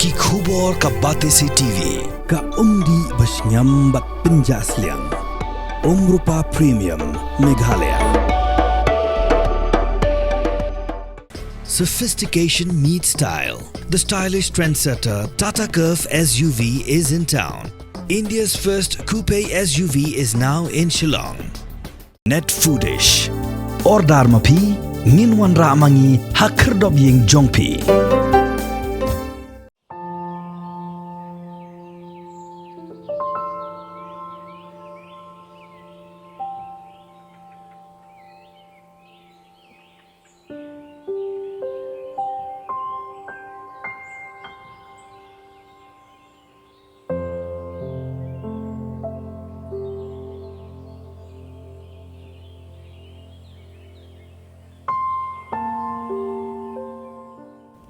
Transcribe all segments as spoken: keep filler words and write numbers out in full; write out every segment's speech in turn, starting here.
Ki khubor ka Batesi T V. Ka umdih ba shngiam bad pynjah sliang. Umrupa Premium, Meghalaya. Sophistication meets style. The stylish trendsetter Tata Curvv S U V is in town. India's first coupe S U V is now in Shillong. Net Foodish. Order ma phi, ngin wanrah ma ngi ha khyrdop ïing jong phi.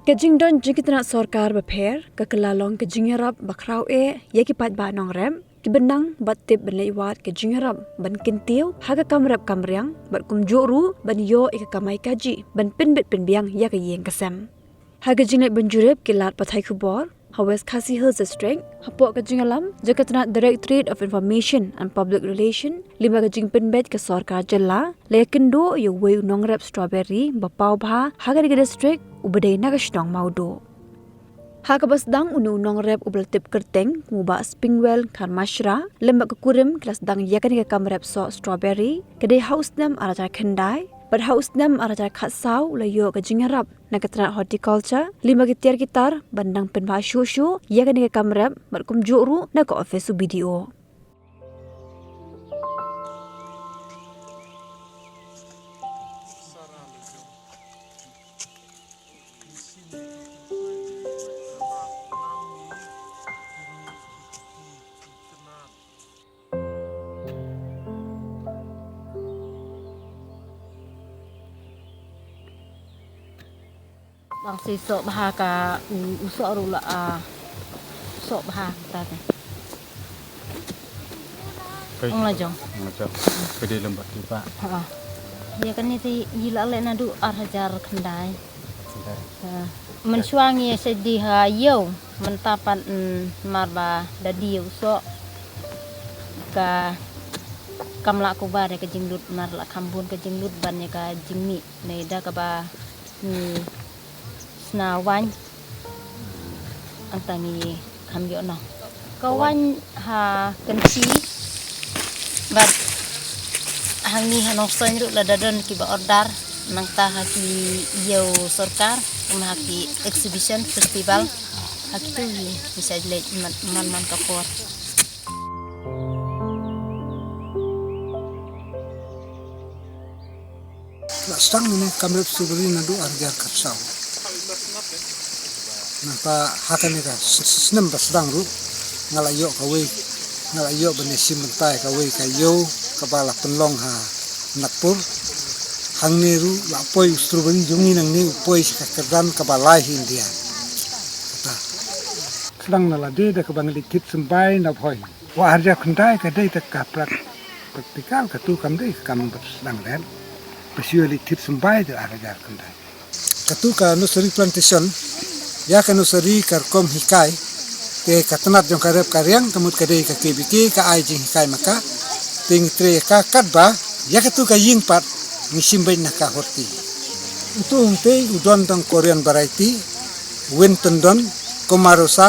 Ka jingdon jong ki tnat sorkar bapher ka kylla long ka jingïarap ba khraw eh ïa ki paidbah nongrep, kiba nang bad tip ban leit wad ka jingïarap ban kyntiew ha ka kam rep kam riang bad kumjuh ruh ban ïoh ïa ka kamai kajih ban pynbit pynbiang ïa ka ïing ka sem. Ha ka jingleit ban jurip ki lad pathai khubor ha West Khasi Hills District, hapoh ka jingïalam jong ka tnat Directorate of Information and Public Relation, lyngba ka jingpynbeit ka sorkar jylla, la ïakynduh ïa uwei u nongrep strawberry ba paw bha ha kane ka district, uba dei na ka shnong Mawduh. Ha kaba sdang, une u nongrep uba la tip kyrteng kum u Bah Spingwell Kharmashra lem bad ka kurim ki la sdang ïa kane ka kam rep soh strawberry, ka dei ha u snem ar hajar khyndai bad ha u snem ar hajar khatsaw u la ïoh ka jingïarap na ka tnat horticulture lyngba ki tiar ki tar ban dang pynbha shuh shuh ïa kane ka kam rep bad kumjuh ruh na ka office u B D O. Dang shisha bha ka u, u soh ruh la, ah, soh bha ta te. Kai. Ong la jong. Ong la jong. Ka dei lem bad ki ba. Ha. Ïa kane te ngi la leh naduh ar hajar khyndai. Khyndai. Ha. Mynshuwa ngi ïa shah die ha ïew. Mynta pat, mm, mar ba da die u soh. Ka kam lah kuba da ka jinglut, mar lah kham bun ka jinglut ban ïa ka jingmih. Ngi da kaba ngi sna waiñ, hangta ngi kham ïoh noh. Ka waiñ ha kynti bad hangne ha Nongstoiñ ruh lada don kiba order, nangta ha ki ïew sorkar, kum ha ki exhibition, festival, ha kitu hi ngi sa leit man, man man ka por. La sdang ine kam rep strawberry naduh ar hajar khatsaw. Nangta ha kane ka s-, s-, snem ba sdang ruh nga la ïoh kawei, nga la ïoh ban ïashim bynta ïa kawei ka ïew kaba la pynlong ha Nagpur. Hangne ruh la poi u strawberry jong ngi nangne u poi sha ka kyrdan kaba lai ha India. Kata. Sdang na lade da kaba ngi leit thied symbai na Bhoi. Wa ar hajar khyndai ka dei ta ka prak-, practical, katu kam dei ka kam ba sdang rem. Ba shu leit thied symbai da ar hajar khyndai. Katu ka nursery plantation, ïa ka nursery ka rukom hikai, te ka tnat jong ka rep ka riang, ka mut ka dei ka K V K, ka ai jinghikai ma ka, te ngi trei ïa ka katba, ïa katu ka ïing pat, ngi shim beit na ka horti. Utu hangtei u don tang Korean variety, Wintondon, Komarosa,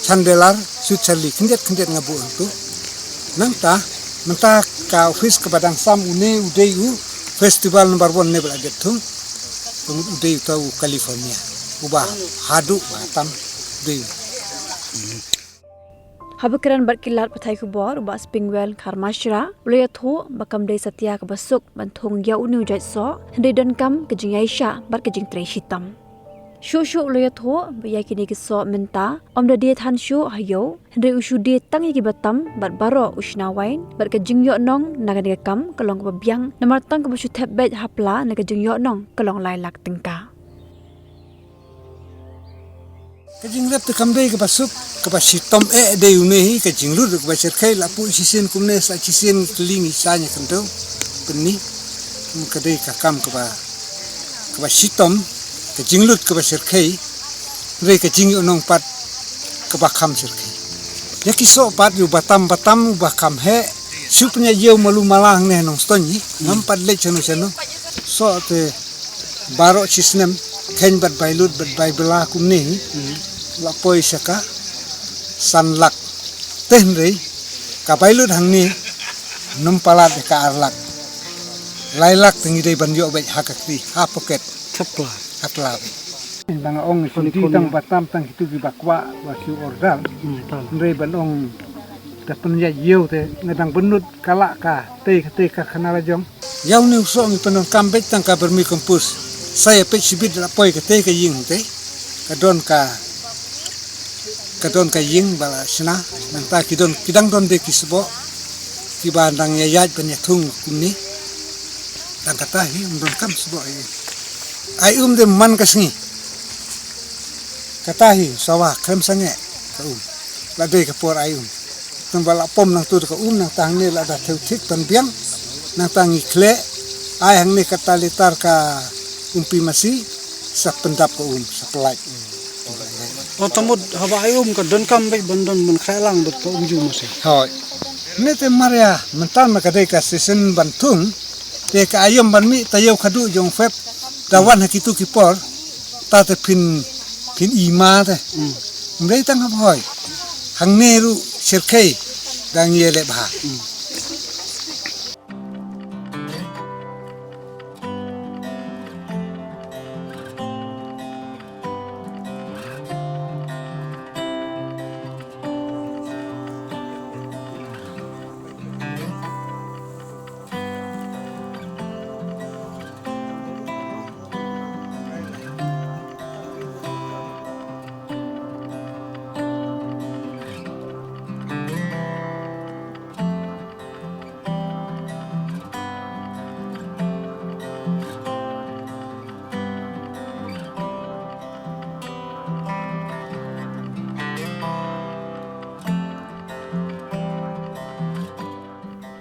Chandelar, Sweet Charlie, khyndiat khyndiat nga buh hangtu. Nangta, mynta ka office kaba dang sam une u dei u festival number one ne ba la dep thung. Ka mut u dei uta u California. Uba haduh ba tam u dei u. Haba kren bad ki lad pathai khubor, u Bah Spingwell Kharmashra u la ïathuh ba kam dei satia kaba suk ban thung ïa une u jait soh, hynrei donkam ka jingïaishah bad ka jingtrei shitom. Shuh shuh u la ïathuh ba ïa kine ki soh mynta ym da die than shuh ha ïew, hynrei u shu die tang ïa kiba tam bad baroh u shna waiñ, bad ka jingïohnong na kane ka kam ka long kaba biang, namar tang kaba shu thep beit ha pla na ka jingïohnong ka long lai lak tyngka. Ka jingrep te kam dei kaba suk, kaba shitom eh dei une hi, ka jinglut kaba shyrkhei, la put shisien kumne, sa shisien kylli ngi sa ïa kyndoh, pynni, ka dei ka kam kaba, kaba shitom, ka jinglut kaba shyrkhei, hynrei ka jingïohnong pat, Kaba kham syrkhei. Ïa ki soh pat ïa u batam batam uba kham heh. Shu pynïaid ïew malu mala hangne ha Nongstoiñ hi. Ngam pat leit shano shano. Soh te baroh shi snem. Kheiñ bad bai lut bad bai bylla kumne hi. La poi sha ka san lak. Te hynrei ka bai lut hangne. Nym palat ïa ka ar lak. Lai lak te ngi dei ban ïoh beit ha ka kti ha pocket. Thapla. Thapla beit. Ba nga ong shu ti tang batam tang kitu kiba kwah ba shu order. Hynrei ban ong da pynïaid ïew te nga dang bynnud ka lah ka tei ka tei ka khana la jong. Ïa une u soh ngi pyndonkam beit tang ka vermicompost. Sa ïa peit shibit la poi ka tei ka ïing te. Ka don ka ka don ka ïing ba la shna nangta ki don ki dang don de ki sboh kiba dang ïaid ban ïathung kumne. Tang kata hi um donkam sboh hi. Ai um de man ka sngi. Kata hi sawa khlem sangeh ka um. La dei ka por ai um. Tang ba la pom nangtu da ka um nangta hangne la da thew thik ban biang. Nangta ngi khleh ai hangne kata litar ka umpi masi sa pyndap ka um sa pynlait. O ta mut haba ai um ka donkam beit ban don ban khleh lang bad ka um ju masi. Hoi. Ne te mar ïa mynta ma ka dei ka season ban thung te ka aïom ban mih taïew khadduh jong Feb da wan ha kitu ki por ta te phin phin i ma te. Ym dei tang haba hoi. Hangne ruh syrkhei dang ïaleh bha.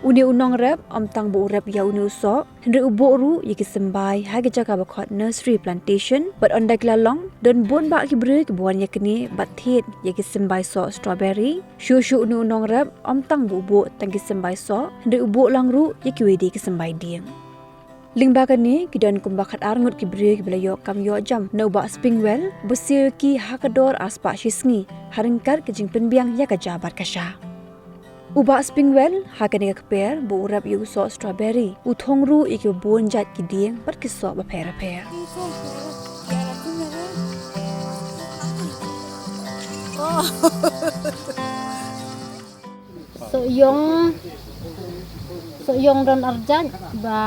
Une u nongrep ym tang ba u rep ïa une u soh, hynrei u buh ruh ïa ki symbai ha ki jaka ba khot nursery plantation, bad ynda ki la long, don bun bah ki briew kiba wan ïa kane bad thied ïa ki symbai soh strawberry. Shuh shuh une u nongrep ym tang ba u buh tang ki symbai soh, hynrei u buh lang ruh ïa kiwei de ki symbai dieng. Lyngba kane ki don kumba khatar ngut ki briew kiba la ïoh kam ïoh jam na u Bah Springwell, ba siew ïa ki ha ka dor arspah shi sngi, ha ryngkat ka jingpynbiang ïa ka ja bad ka sha. U Bah Springwell, ha kane ka kper ba u rep ïa u soh strawberry, u thung ruh ïa kiba bun jait ki dieng bad ki soh bapher bapher. Soh ïong, soh ïong don arjait ba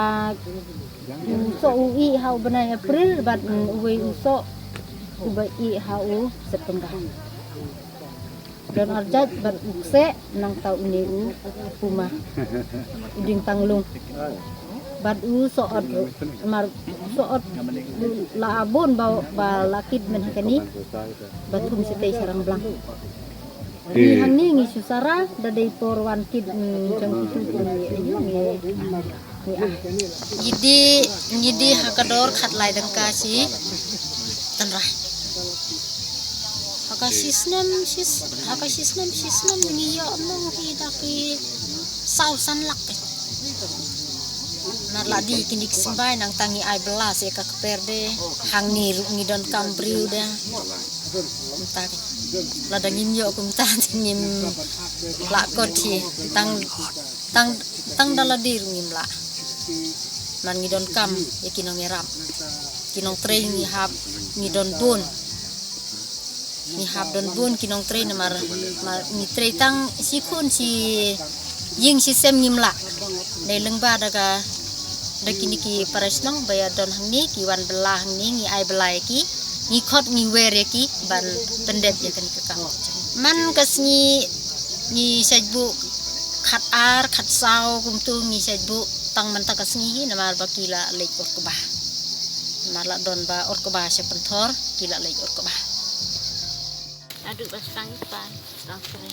u soh u ih ha u bnai April bad uwei u soh uba ih ha u September. Don arjait bad u kseh nangta une u puma u dieng tanglung. Bad u soh ot ruh mar soh ot la abon ba ba la kit men ha kane ba thum sitei sarang blang. Ngi hangne ngi shu sara da dei por wan kit jong kitu ki ayu ngi ngi ah. Ngi dih ngi dih ha ka dor khat lai dang ka shi tynrai. Ha ka shi snem shi ha ka shi snem shi snem ngi ïoh mong hi da ki saw san lak. Nar la dih kine ki symbai nangta ngi ai bylla sa ka kper de hangne ruh ngi donkam briew de. Mynta ki lada ngim ïoh kumta te ngim lah kot hi tang tang tang da lade ruh ngim lah. Man ngi donkam ïa ki nongïarap ki nongtrei ngi hap ngi don bun. Ngi hap don bun ki nongtrei namar ngi trei tang shi khun shi ïing shi sem ngim lah. Dei lyngba da ka da kine ki para shnong ba ïa don hangne ki wan bylla hangne ngi ai bylla ïa ki ngi khot ngi wer ïa ki ban pyndep ïa kane ka kam. Man ka sngi ngi shait buh khat ar khat saw kumtu ngi shait buh tang mynta ka sngi hi namar ba ki la leit ur kba. Namar la don ba ur kba sha pynthor ki la leit ur kba. Adu ba stang ipan stang sre.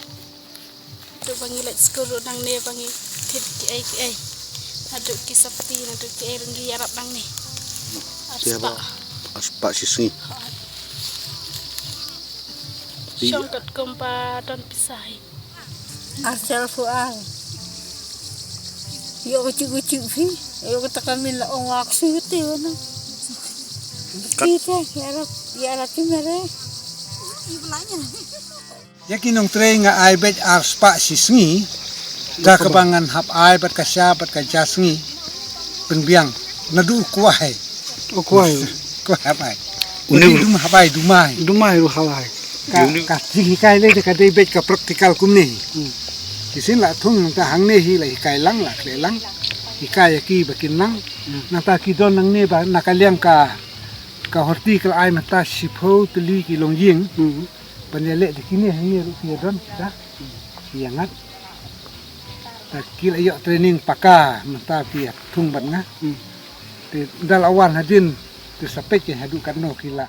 Tu ba ngi leit skul ruh nangne ba ngi thit kiei kiei. Haduh ki sopti haduh kiei ruh ngi ïarap nangne. Arspah. Arspah shi sngi. Ha. Shong katkum ba don pisa hi. Ar sel fu ar. Ïoh ka cuk ka cuk phi. Ïoh kata ka min la ong wa ka shu te wa na. Kat- Ti te, ïa ra, ïa ra ti mere. Ïa ki nongtrei nga ai beit ar spah shi sngi. Da kaba ngan hap ai bad ka sha bad ka ja sngi. Pynbiang. Naduh u kwai. U kwai. Kwai hap ai. Une u dum hap ai, dum ai. Dum ai ruh hap ai. Ka, ka jinghikai lei te ka dei beit ka practical kumne hi. Hmm. Ki shin la thung nangta hangne hi la hikai lang la khleh lang. Hikai ïa ki ba kin lang. Hmm. Nangta ki don nangne ba na ka liang ka, ka horti ka la ai mynta shiphew tylli ki longïing. Hmm. Ban ïaleh da kine hangne ruh ki ïa don kita. Ki ïa ngat. Ta ki la ïoh training paka mynta ki ïa thung bad nga. Hmm. Te da la wan hadien te sa peit ki haduh katno ki la.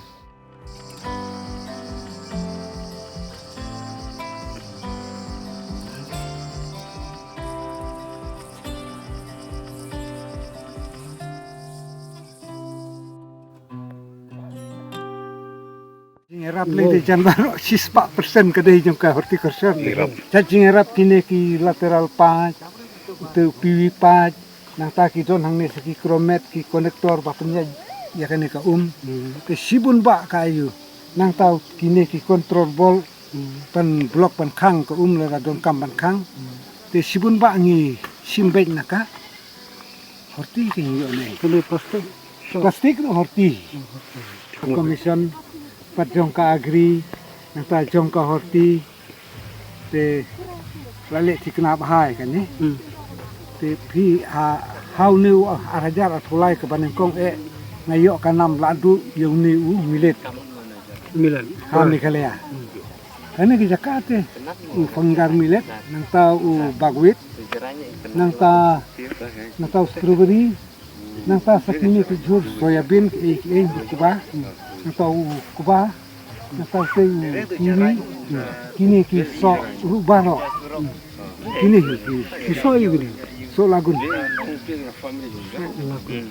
Jingïarap lei de jan baroh shispah percent ka dei jong ka horticulture. Jingïarap. Jat jingïarap kine ki lateral patch, uto u P V patch, nangta ki don hangne sa ki chromet, ki connector ba pynïaid ïa kane ka um. Hmm. Te shibun bah ka aiu. Nangta kine ki control bolt, hmm, ban block ban khang ka um lada donkam ban khang. Hmm. Te shibun bah ngi shim beit na ka horti ki ngi ïoh ne. Kane plastik. Plastik ruh horti. Hmm, horti. Commission pat jong ka agri, nangta jong ka horti. Te la leh thikna bha ïa kane. Hmm. Te phi ha, ha une u ar hajar arphew lai kaba nyngkong eh nga ïoh ka nam la duh ïa une u millet. Millet. Ha Meghalaya. Hmm. Kane ki jaka te u fungal millet, nangta u buckwheat, nangta, nangta u strawberry, nangta sa kine ki jhur soyabean kiei kiei, kba, nangta u kba, nangta u kiwi, kine ki soh ruh baroh. Kine hi ki, ki soh ïa kine. Soh lagun. Soh lagun.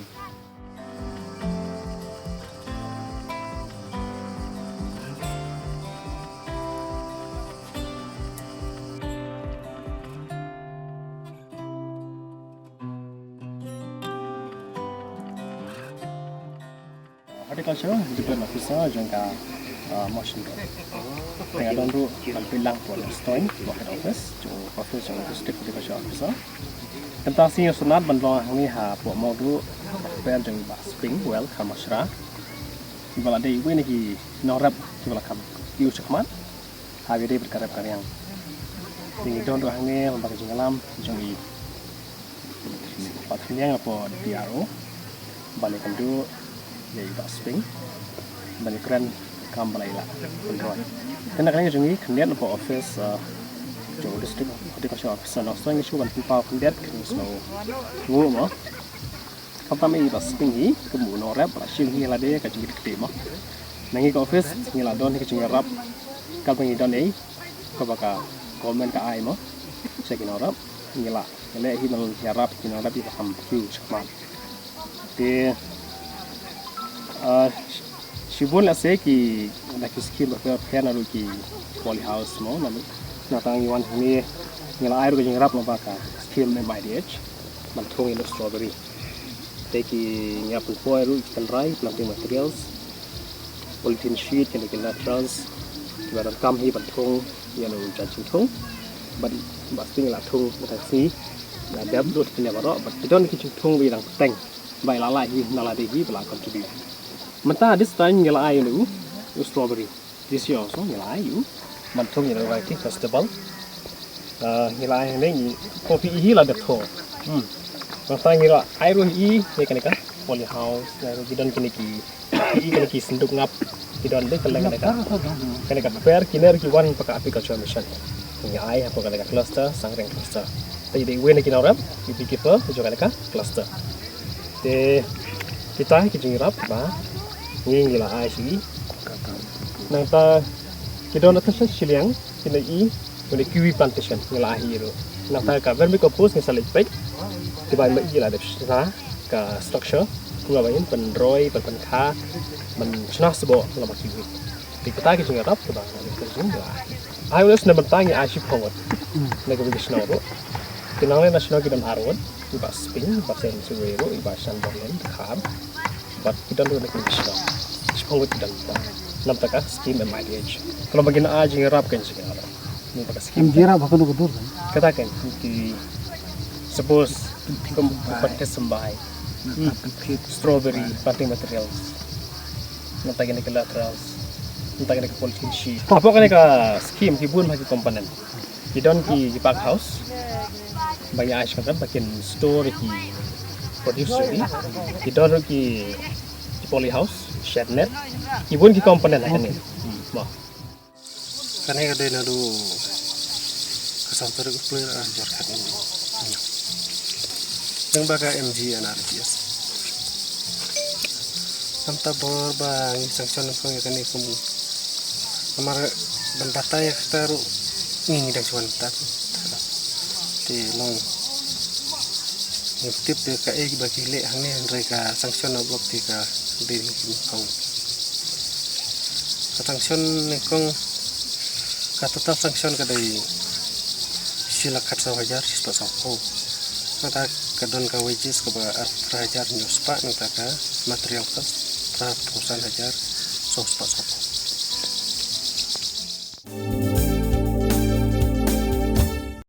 Horticulture Department Officer jong ka, uh, Mawshynrut. Te nga don ruh ban peit lang hapoh Nongstoiñ, hapoh head office, jong office jong District Horticulture Officer. Te mynta ka sngi nga sngewtynnat ban long hangne hapoh Mawdruh, hapoh jong i Bah Spring Well, ha Mawshynrut. Iba la dei iwei na ki nongrep kiba la kham kiew shakhmat ha kaba ïadei bad ka rep ka riang. Te ngi don ruh hangne lyngba ka jingïalam jong i Bah Thanliang hapoh D R O ban ïakynduh ïa i Bah Spring ban ïakren kam ba la ïaleh pynroi. Te na ka liang jong ngi khyndiat hapoh office, uh, jong u District Horticulture Officer Nongstoiñ ngi shu ban pynpaw khyndiat ka jingsngewnguh mo. Khamtam i Bah Spring hi kum u nongrep ba la shim hi ha lade ka jingkit kti mo. Na ngi ka office ngi la don hi ka jingïarap kaba ngi don hi, kaba ka government ka ai mo sha ki nongrep. Ngi la leh hi ban ïarap ki nongrep kiba kham kiew shakhmat. Te, uh, shibun la se ki, na ki scheme bapher bapher, naduh ki polyhouse mo, naduh, nangta ngi wan hangne ngi la ai ruh ka jingïarap lyngba ka scheme M I D H ban thung ïa u strawberry. Te ki, ngi ïa pynpoi ruh ki tynrai, planting materials, polythene sheet, kine ki laterals kiba donkam hi ban thung ïa une u jait jingthung. Bad Bah Spring la thung mynta ka sngi, la dep lut kine baroh, bad ki don ki jingthung ba dang bteng ba la lait hi na lade hi ba la contribute. Mynta this time ngi la ai une u strawberry. This year also ngi la ai u ban thung ïa une u variety festival. Uh, ngi la ai hangne, ngi, ko phi i hi la dep thung. Hmm. Mynta ngi la ai ruh hi ïa kane ka polyhouse, ïa ruh ki don kine ki, ki, kine ki synduk ngap ki don de, kylleng kane ka, kane ka kper, kine ruh ki wan pat ka Apiculture Mission. Ngi ai hapoh kane ka cluster, Sangreng cluster. Te dei iwei na ki nongrep, i beekeeper jong kane ka cluster. Te kita ki jingïarap ba ngi, ngi la ai sha i. Nangta ki don hato sha shiliang, kine i, kine kiwi plantation ngi la ai hi ruh. Nangta ka vermicompost ngi sa leit peit kiba ma i la dep shna ka structure, kumno ba ngin pynroi, pyn, pynkha, ban shna sboh lyngba kiwi. Te Kata ki jingïarap kaba nga ïoh ka jingïarap. Ai, ules na bynta ngi ai shiphew ngut. Na kaba ki shnong ruh. Ki nongleit na shnong ki don ar ngut. I Bah Spring, i Bah Sen Suwe ruh, i Bah Shan Dong Len Kham. Bad ki don ruh na kaba ki shnong. Shiphew ngut ki don. Namar ka skim M I D H. Khlem ba kin ai jingïarap kan jingïarap. Namar ka skim. Em jingïarap ba kano ka dur kan? Kata kan ki suppose kum pat test sambai. Strawberry, planting materials. Nangta kine ki laterals. Nangta kine ki polythene sheet. Hapoh kane ka scheme ki bun bha ki component. Ki don ki, ki pack house. Ba ngi ai sha kata ba kin store ki produce jong ki. Ki don ki, ki poly house, shed net. Ki bun ki component ha kane. Mo. Kane ka dei naduh ka san tarik April ar hajar khathynñiew. Tang ba ka M G N R D G S. Namar ba ngi sanction nyngkong ïa kane kum. Namar ban batai ïa kata ruh ngi ngi dang shu wan tat. Te long ngi tip de kaei ba ki leh hangne hynrei ka sanction na block te ka dei nyngkong. Ka sanction nyngkong, ka total sanction ka dei shi lak khatsaw hajar shi spah sawphew. Nangta ka don ka wages kaba arphew phra hajar hynñiew spah, nangta ka material cost phra phew san hajar saw spah sawphew.